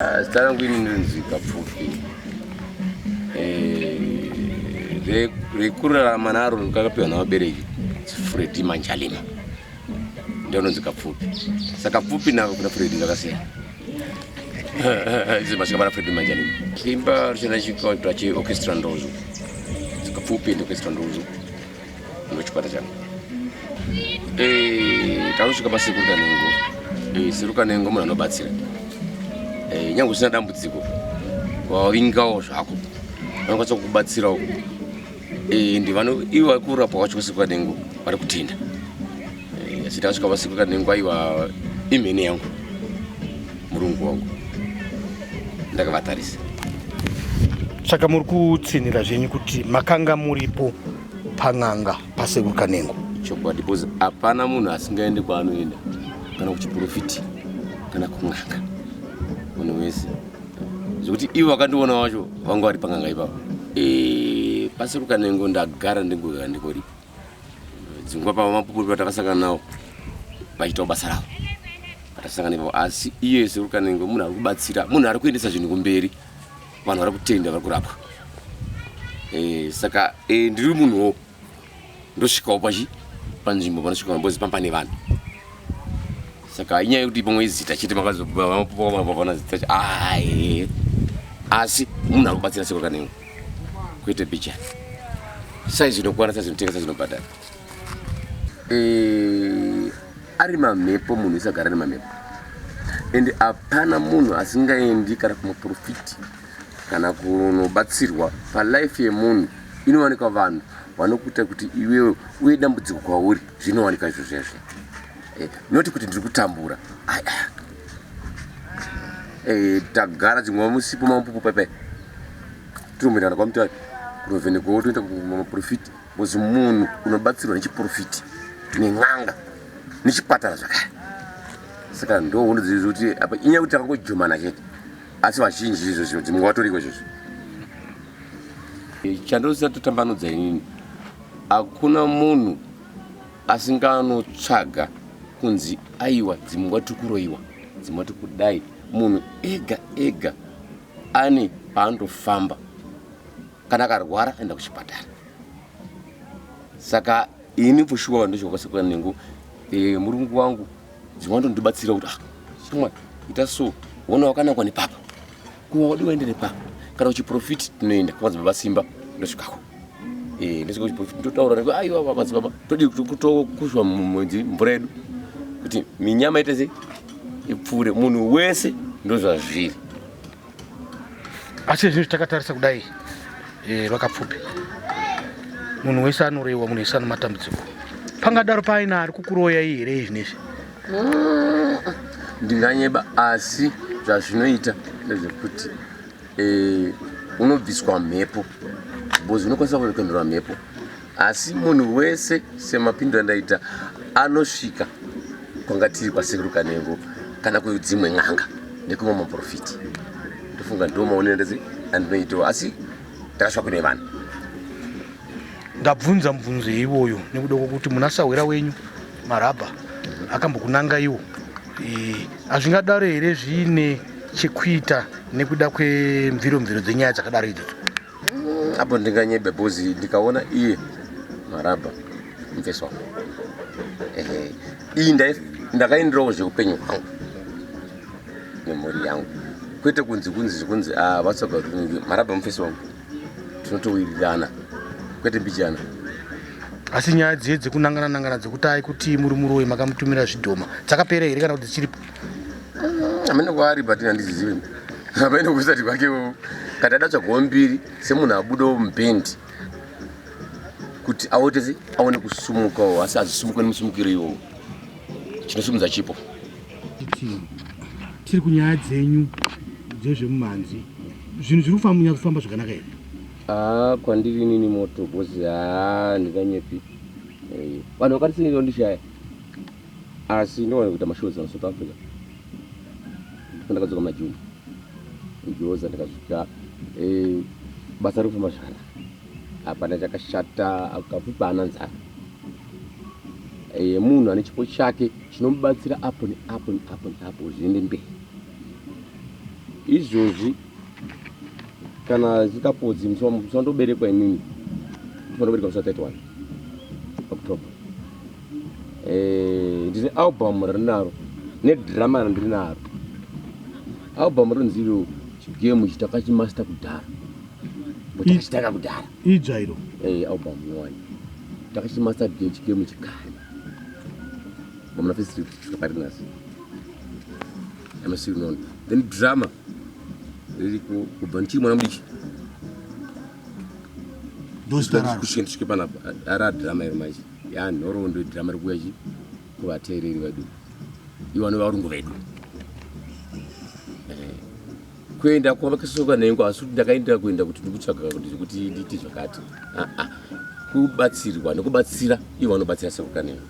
Ah, zita rangu ini ndinonzi Kapfupi. Eh, rekurarama naro rakapiwa navabereki Fredi Manjalima ndinonzi Kapfupi. Saka Pfupi na Fredi zvakasiyana. Masvika pana Fredi Manjalima. Kuimba richana chikwata cheorchestra Ndozo. Kapfupi and orchestra Ndozo. Ndochikwata changu. Eh, tanosvika pasekuru Kanengo. Eh, sekuru Kanengo munhu anobatsira. Eh, nyange usina dambudziko wavingawo zvako vanokwanisa kukubatsirawo. Eh, ndi vano ivo vari kurapwa kwacho kwasekuru Kanengo vari kutenda. Eh, asi tasvika pasekuru Kanengo aiwa imhene yangu murungu wangu ndakavatarisa. Saka muri kutsinhira zvenyu kuti makanga muripo pan'anga pasekuru Kanengo? Chokwadi, because hapana munhu asingaende kwaanoenda kana kuchiprofiti kana kun'anga, munhu wese zvekuti ivo vakandiona wacho vanga vari pan'anga ipapo. E, pasekuru Kanengo ndagara ndinguva ndikoripo dzinguva pava mapupuri patakasangana nawo vachiitawo basa ravo patasangana ipapo, asi iye sekuru Kanengo munhu ari kubatsira, munhu ari kuendesa zvinhu kumberi, vanhu vari kutenda, vari kurapwa. E, saka e, ndiri munhuwo ndosvikawo pachi panzvimbo panosvika mbozi pamba nevanhu, saka inyaya yekuti pamwe izita chete makazopana zita ai, asi munhu ari kubatsira sekuru Kanengo kwete picha saizi inokwana, saizi inotenga, saizi inobhadhara. E, ari mamhepo, munhu isagara nemamhepo, ende hapana munhu asingaendi kana kumaprofiti kana kunobatsirwa. Palife yemunhu inowanikwa vanhu vanokuita kuti iwewe uye dambudziko kwauri, zvinowanika izvo zvezve. Eh, noti kuti ndiri kutambura. Eh, tagara dzimwe musipo mamupupu pepe tinomboenda kwamutare kunovhenekwawo, toenda kumaprofiti, because munhu unobatsirwa nechiprofiti nen'anga nechipatara zvakare. Saka ndo unoziva kuti apa inyaya yekuti takangojomana chete, asi vazhinji izvozvo dzimwe watoriko izvozvo. Chandosati totambanudza inini, hakuna munhu asinganotsvaga kunzi aiwa dzimwe nguva tiri kuroyiwa, dzimwe tiri kudai. Munhu ega ega ane paanotofamba, kana akarwara aenda kuchipatara. Saka ini for sure ndosvika kwasekuru Kanengo, e, murungu wangu dzimwe vantondibatsira kuti ah, shamwari ita so, ona wakanangwa nepapa, kuwa wadi waende nepapa, kana kuchiprofiti tinoenda kwamadzibaba Simba, ndosvikako. Eh, ndosvika kuchiprofiti ndotaura neko aiwa madzibaba, todi kutokushwa mumwedzi mvura yedu kuti minyama ite sei ipfuure munhu wese, ndozvazviri. Asi zvinhu takatarisa kudai, vakapfupi, munhu wese anorewa, munhu wese ane matambudziko, pangadaro paina ari kukuroyai here izvinezvi? Ndinganyeba, asi zvazvinoita ndezvekuti unobviswa mhepo, because unokwanisa kuendera mhepo, asi munhu wese semapindiro andaita anosvika kwanga tiri kwasekuru Kanengo kana kudzimwe n'anga nekumwe maprofiti, ndofunga ndo maonero ndezi andinoitawo, asi ndakasvika kune vanhu. Ndabvunza mubvunzo iwoyo nekuda kwokuti muna sahwira wenyu Marabha akambokunanga iwo. Hazvingadaro here zviine chekuita nekuda kwemviro mviro dzenyaya dzakadaro idzodzo? Apo ndinganyebe, because ndikaona iye Marabha mufesi wangu, ehe, iyi ndakaenderawo zveupenyu hwangu nemhuri yangu, kwete kunzi kunzi zvekunzi ah, vatsvaga kuti Marabha mufesi wangu, tinotowirirana kwete mbichana. Asi nyaya dziye dzekunangana nangana dzekuti ai kuti muri muroyi, makamutumira zvidhoma, dzakapera here kana kuti dzichiripo? Hamene kwaari, but handizizivi, hamene kusati kwake kati ada tsvagawo mbiri semunhu abudawo mubhendi kuti aotese aone kusumukawo, asi hazvisumuke nemusumukiro iwowo, chinosumudza chipo. Tiri kunyaya dzenyu dzezvemumhanzi, zvinhu zviri kufamba, munyatsofamba zvakanaka here? Haa, kwandiri inini moto, because haa, ndinganyepi. Eh, vanhu vakati ndishaya, asi ndowana kuita mashows South Africa, ndipo ndakadzoka muna June njoza ndikasvika. Eh, basa riri kufamba zvakanaka, hapana chakashata, akapfupa haana nzara. Eh, munhu ane chipo chake chinomubatsira apo neapo neapo neapo zviende mberi. Izvozvi kana zvikapodzi musi wandoberekwa inini, musi wandoberekwa musi wa 31 October, ndine album randinaro nedrama randinaro. Album rinonzi iro chigame ichi takachimaster kudhara, takachitanga kudhara. Idzva iro? Album nyowani, takachimaster chigame chikare pamuna first kusvika pari nhasi amasiri. Then drama ririko kubva ndichiri mwana mudiki. Ndozita raro? Kusvika ndisvike panapa ara drama iro manje yanhoroondo yedrama rikuuya chi kuvateereri vedu, ivo varungu vedu. Kuenda kwavakasoka nhengo, asi kuti ndakaendera kuenda kuti ndikutsvaga kuti ndiite zvakati, aa kubatsirwa nekubatsira ivo vanobatsira sekukanengo.